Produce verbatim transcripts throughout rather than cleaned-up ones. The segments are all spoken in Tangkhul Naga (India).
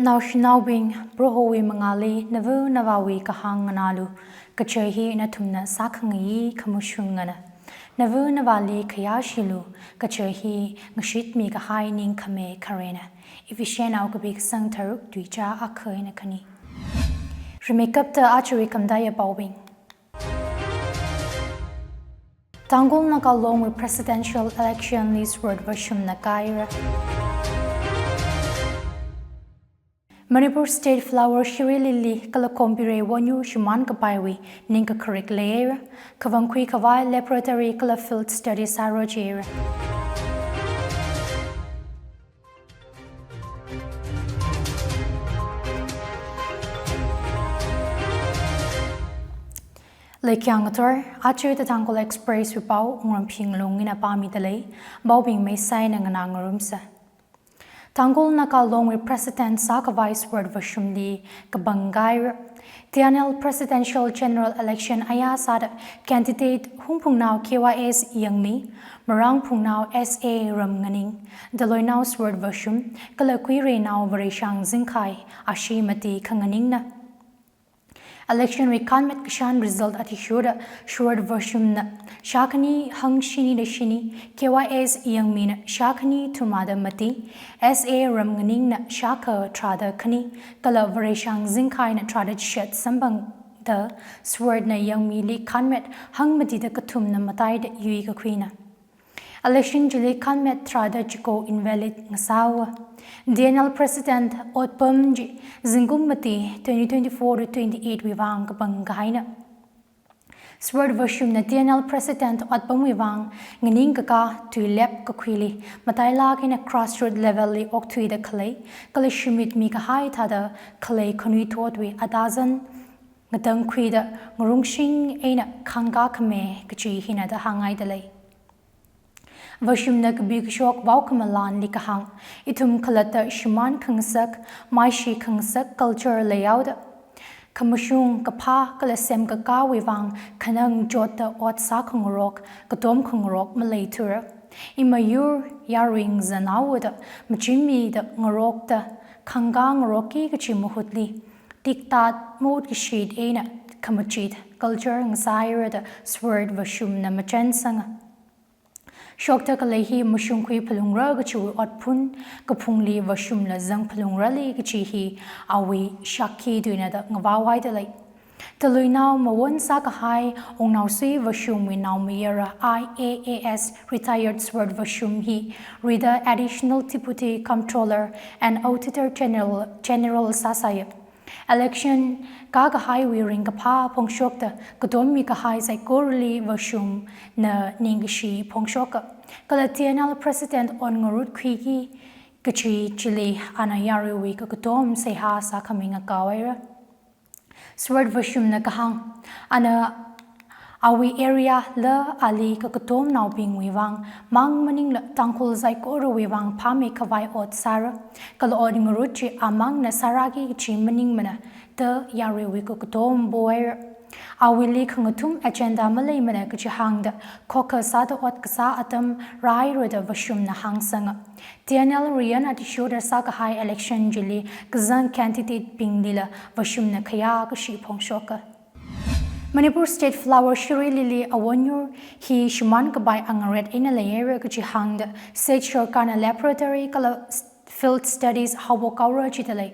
Naoshinaobing, Prohowui mangāli nava navāwui kahāng nganālu, kaja hi nathumna sākhangayi khamashungana. Nava navāli khayāshilu, kaja hi ngashitmi kahai ningkhami kharena. Ephesians nao kapi kasang tharuk, tuicha akha eina khani. Rimeikapta ajawui khamataiya paobing. Tangkhul Naga Longwui presidential election li sword vāshumna kāhaira. Manipur State Flower Shiri Lily kala Kombi Rei Wonyur shimān kapaiwui ningkakharik leihaira. Kavāngkhui khavai laboratory kala field study sāra jihaira. Leikhyang ngathor, aja The Tangkhul Express wui pao Wungramphing Lung eina pāmida lei, paobing meisaina nganā ngarumsa. Tangkhul Naga Longwui president sākhavai sword vāshumli kapanghaira. T N L Presidential General Election ayā sāda candidate Hungphungnao K Y S Yangmi, Marangphungnao S A Ramnganing, Daloinao sword vāshum, kala Kuireinao Vareishang Zingkhai ashi mati khanganingna. Election wui khanmet kashan result athishurda sword vāshumna shākhani hangshini da shini, K Y S Yangmina shākhani thumada mati, S A Ramnganingna shākha tharāda khani, kala Vareishang Zingkhaina tharāda chishat samphangda swordna Yangmili khanmet hangmatida kathumna mataida yuikakhuina. Election chili khanmet tharāda chiko invalid ngasāhaowa. T N L President otpam chi zingkum mati twenty twenty-four to twenty-eight wui vang kapangkahaina. Sword vāshumna T N L President otpamwui vang nganingkakā tuilep kakhuili matailāk eina grassroot level li okthuida khalei, kala shimitmi kahai thāda khalei khanuithotwui atazan ngatangkhuida ngarungshing eina khangkā khami kachi hina da hāngngaida lei. Vāshumna kapi kashok vaokhamalanli kahāng, ithum khalatta shimān khangasak, maishi khangasak culture leihaoda, khamashung kaphā kala semkakāwui vang khanang chotda ot sākhangarok, katom khangarok maleithura. Imayur yaruing zanaoda, machinmida ngarokda, khangkā ngaroki kachi mahutli, tiktat maut kashit eina khamachit culture ngasāhaira da sword vāshumna machansanga. Shokta khalei hi mashungkhui phalungra kachiwui otphun kaphungli vāshumla zang phalungrali kachi hi awui shākhi tuina da ngavaohaida lei. Daloinao mawon sākahai Wungnaosui Vashumwui naomayara I A A S retired sword vāshum hi Rida Additional Deputy Comptroller and Auditor General, General sāsāya. Election kākahaiwui ringkaphā phongshokta katommi kahai saikorali vāshumna ningkashi phongshoka. Kala T N L President ot ngarutkhuiki kachi chili ana yaruiwui kakatom seihā sākhami ngakaohaira. Sword vāshumna kahāng, ana awui area la ali kakatomnaobingwui vang mang maningla Tangkhul saikorawui vang phāmikhavai ot sāra, kala ot ngarut chi amangna sārāki kachi maningmana da yaruiwui kakatom pohaira. Awuili khangathum agenda maleimana kachi hāngda, khokha sāda ot kasā atam rāhaira da vāshumna hāngsanga. T N L riyan athishurda sākahai election chili kazang candidate binglila vāshumna khayā kashi phongshoka. Manipur State Flower Shiri Lily awonyur hi shimān kapai angaret eina leihaira kachi hāngda, State Sorkarna laboratory kala s-, field studies haophok haora jida lei.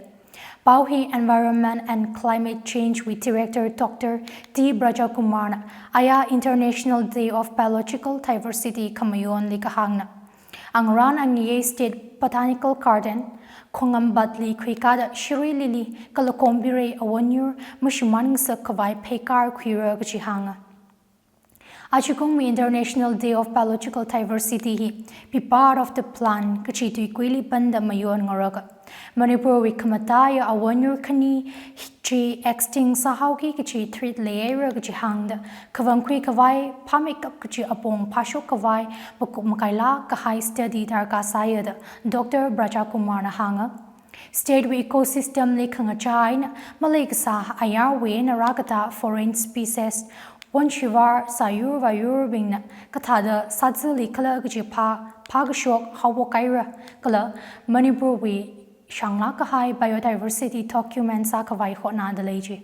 Pao hi Environment and Climate Change wui Director Doctor T Brajakumarna aya International Day of Biological Diversity khamayonli kahāngna. Angarān angayei State Botanical Garden, Khongambadli khuikāda Shiri Lily kala Kombi Rei awonyur mashimān ngasak khavai pheikar khuira kachi hānga. Achikumwui International Day of Biological Diversity hi Be Part of the Plan kachi tuikuili panda mayon ngaroka. Manipurwui khamataiya awonyur khani chi extinct sāhaoki kachi threat leihaira kachi hāngda, kavāngkhui khavai, phāmeikap kachi apong phāshok khavai, makup makailāk kahai study darkar sāya da Doctor Brajakumarna hānga. State wui ecosystem li khangachā eina maleikasā ayarwui eina rākatā foreign species, won shivar, sāyur vāyurbingna kathāda sāzili khala kachi phā, phākashok haophok haira, kala Manipurwui shanglāk kahai biodiversity document sākhavai hotnada lei ji.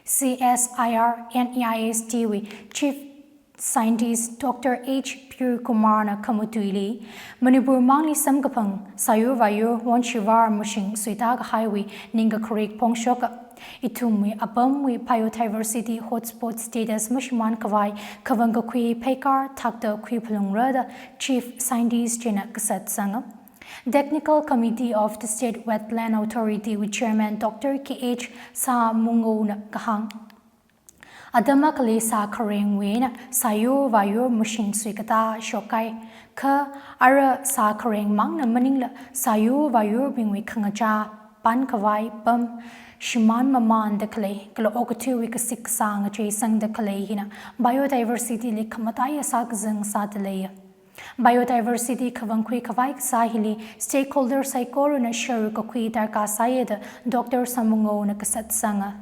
C S I R N E I S T wui Chief Scientist Doctor H Pure Kumar na khamatuili, Manipur mangli samkaphang sāyur vāyur won shivar mashing suita kahaiwui ningkakharik phongshoka. Ithumwui apamwui biodiversity hotspot status mashimān khavai kavang kakhui pheikar thakta khuiphalungra da Chief Scientist china kasat sanga. Technical Committee of the State Wetland Authority wui Chairman Doctor K H Samungao na kahāng. Atam akhali sākharengwui eina sāyur vāyur mashing suikatā shokkai. Kha ara sākhareng mangna maningla sāyur vāyurbingwui khangachā pan khavai pam shimān mamānda khalei, kala okathuiwui kasik kasā ngachei sangda khalei hina biodiversity li khamataiya sākazang sāda leiya. Biodiversity khavangkhui khavai kasā hili stakeholder saikorana sharuk kakhui darkar sāya da Doctor Samungao na kasat sanga.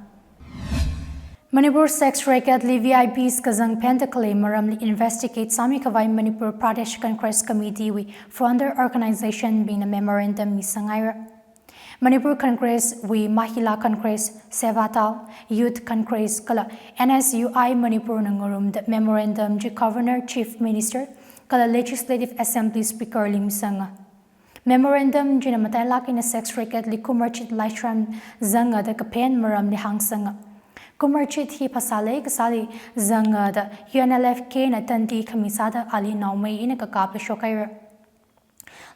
Manipur sex racket li V I Ps kazang phenda khalei maramli investigate sāmi khavai Manipur Pradesh Congress Committee wui frontal organization bingna memorandum misangaira. Manipur Congress wui Mahila Congress, Seva Dal, Youth Congress kala N S U I Manipur na ngarumda memorandum chi Governor, Chief Minister kala Legislative Assembly Speaker li misanga. Memorandum china matailāk eina sex racket li Kumarchit Laishram zanga da kaphen maramli hāngsanga. Kumarchit hi phasā lei kasāli zanga da U N L F K na tandi khami sāda ali naomei eina kakapla shokhaira.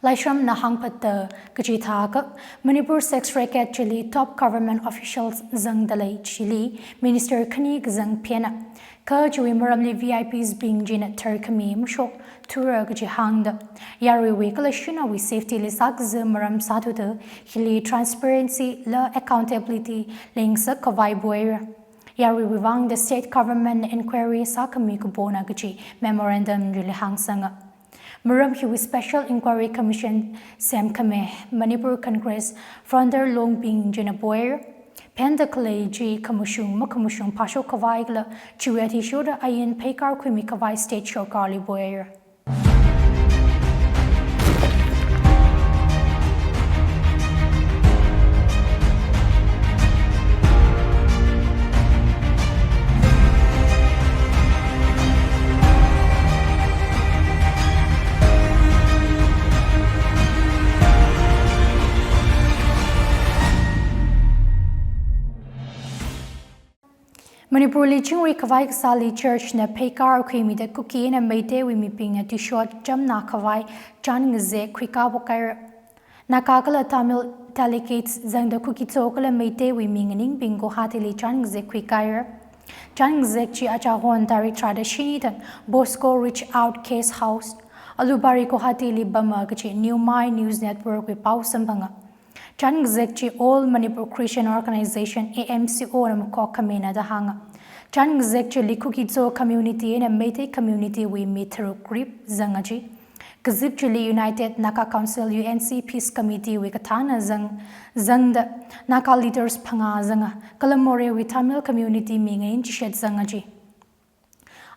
Laishram na hāngphatta kaji thākha, Manipur sex racket chili top government officials zangda lei chili Minister khani kazang phena. Kha chiwui maramli V I Ps bing china tharkhami mashokthura kaji hāngda, yaruiwui kala shanaowui safety li sākaza maram sāthuda hili transparency la accountability leingasak khavai poira. Yaruiwui vang the state government na inquiry sākhami kapona kaji memorandum chili hāngsanga. Maram hiwui Special Inquiry Commission semkhami Manipur Congress frontal longbing china poira. Phenda khalei chi khamashung makhamashung phāshok khavai kala chiwui athishurda ain pheikar khuimi khavai state sorkarli poira. Manipurli chingri khavai kasāli church na pheikar khuimida Kuki eina Meiteiwui mibingna tuishot chamna khavai chān ngazek khuikā pokaira. Naga kala Tamil delegates zangda Kuki Zo kala Meiteiwui mi nganingbing Guwahatili chān ngazek khuikāira. Chān ngazek chi achahon tarik tharāda shini thang Bosco Reach Out Guest House, Alubari, Guwahatili pama kaji New Mai News Network wui pao samphanga. Chān ngazek chi All Manipur Christian Organization, A M C O na makhok khamina da hānga. Chān ngazek chili Kuki Zo community eina Meitei community wui mi tharuk rip zanga ji. Kazip chili United Naga Council, U N C Peace Committee wui kathāna zang, zangda Naga leaders phangā zanga, kala Moreh wui Tamil community mi ngain chishat zanga ji.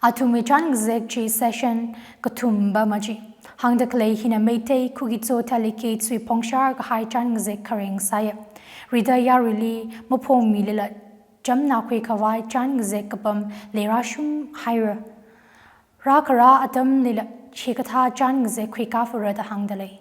Athumwui chān ngazek chi session kathum pama ji. Hāngda khalei hina Meitei Kuki Zo delegates wui phongshar kahai chān ngazek khareng sāya. Rida yaruili maphongmilila chamna khui khavai chān ngazek kapam leirāshum haira. Rākharā atamlila chikathā chān ngazek khuikā phura da hāngda lei.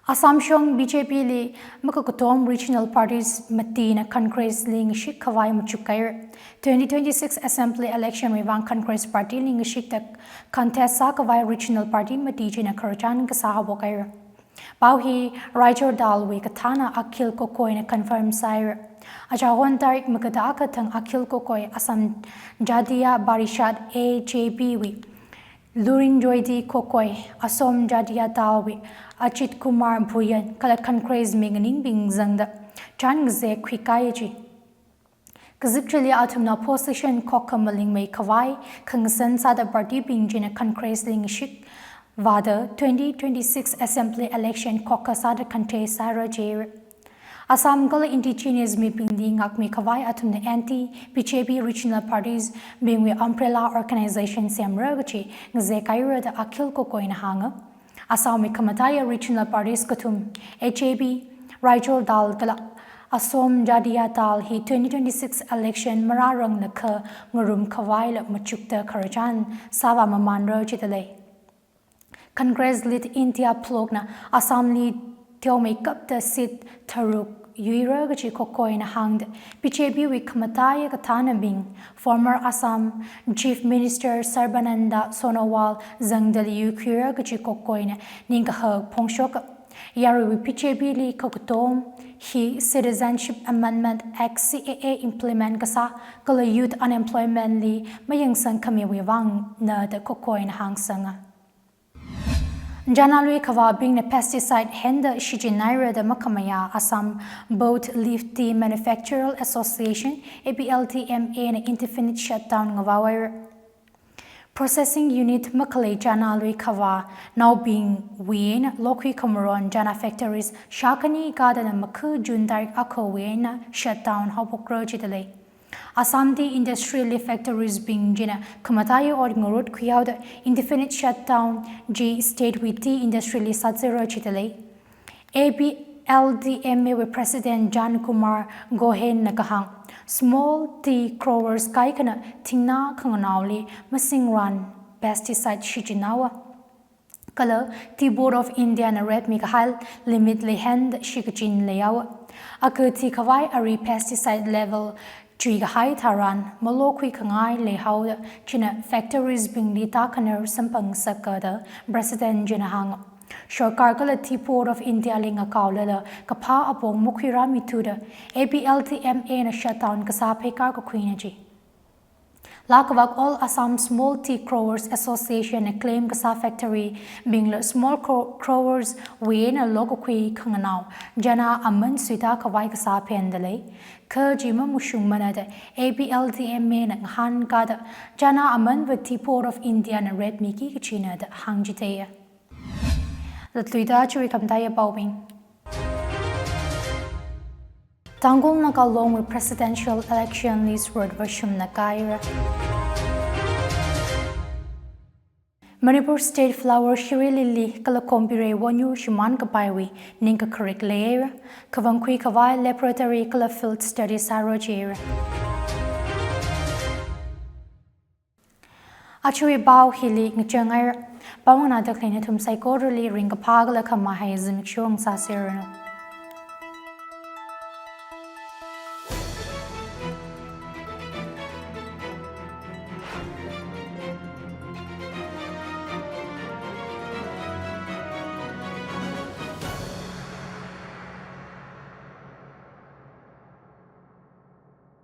Assam shong B J P li makakatom regional parties matina Congress li ngashik khavai machukkaira. Twenty twenty-six assembly election wui vang Congress party li ngashikta contest sā khavai regional party mati china khararchan kasā haokaira. Pao hi Raizor Dal wui kathāna Akhil Gogoi na confirm sāhaira. Achahon tarik magada kathang Akhil Gogoi Assam Jatiya Parishad, A J P wui Lurinjoy D Gogoi, Assam Jatiya Dal wui Ajit Kumar Bhuyan kala Congress mi nganingbing zangda chān ngazek khuikāya ji. Kazip chili athumna position khokkha malingmei khavai khangasan sāda party bing china Congress li ngashik vāda twenty twenty-six assembly election khokkha sāda contest sāra jira. Assam kala indigenous mibingli ngākmi khavai athumna anti B J P regional parties bingwui umbrella organization semra kaji ngazek haira da Akhil Gogoi na hānga. Assam wui khamataiya regional parties kathum, H A P, Raizor Dal kala Assam Jatiya Dal hi twenty twenty-six election marāranglakha ngarum khavaila machukda khararchan sāvā mamanra jidalei. Congress lead India Bloc na Assam li teomeikapta seat tharuk yuira kachi kokkoina hāngda, B J P wui khamataiya kathānabing, former Assam Chief Minister Sarbananda Sonowal zangdali yuikhuira kachi kokkoina ningkahak phongshoka. Yaruiwui B J P li kakatom hi Citizenship Amendment Act, C A A implement kasā kala youth unemployment li mayangsang khamiwui vangna da kokkoina hāngsanga. Chana lui khavābingna pesticide henda shichinhaira da makhamayā Assam Boat Leaf Tea Manufacturer Association, A B L T M A na indefinite shutdown ngavāhaira. Processing unit makhalei chana lui khavā naobingwui eina lokhui khamaron chana factories shākhani kadana makha June tarik akhawui eina shutdown haophokra jidalei. Assam Tea Industry li factories bing china khamataiya ot ngarut khuihaoda indefinite shutdown chi state wui tea industry li sāzāra jidalei. A B L T M A wui President Jan Kumar Gohel na kahāng, small tea growers kaikhana thingna khanganaoli masingran pesticide shichinhaowa. Kala Tea Board of India na ratmi kahai limit li henda shikachin leihaowa. Akha thikhavai ari pesticide level chuikahai tharan malokhui khangai leihaoda china factories bingli tākhanar samphang sāka da President china hānga. Sorkar kala Tea Board of India li ngakaolala kaphā apong makhuirāmithuda A B L T M A na shutdown kasā pheikar kakhuina chi. Laa kavak All Assam Small Tea Growers Association na claim kasā factory bingla small gro-, growers wui eina lokakhui khanganao chana aman suitā khavai kasā phendalei. Kha chi mamashungmana da A B L T M A na ngahān kada chana amanva Tea Board of India na ratmiki kachina da hāngchitheiya. Latluida chiwui khamataiya paobing. Tangkhul Naga Long wui presidential election list rot vāshumna kahaira. Manipur State Flower Shiri Lily kala Khombirei Wonyur shimān kapaiwui ningkakharik leihaira. Kavāngkhui khavai laboratory kala field study sāra jihaira. Achiwui pao hili ngachanghaira. Pao nganāda khalei nathum saikorali ringkaphā kala khamahai zimiksho ngasāseranu.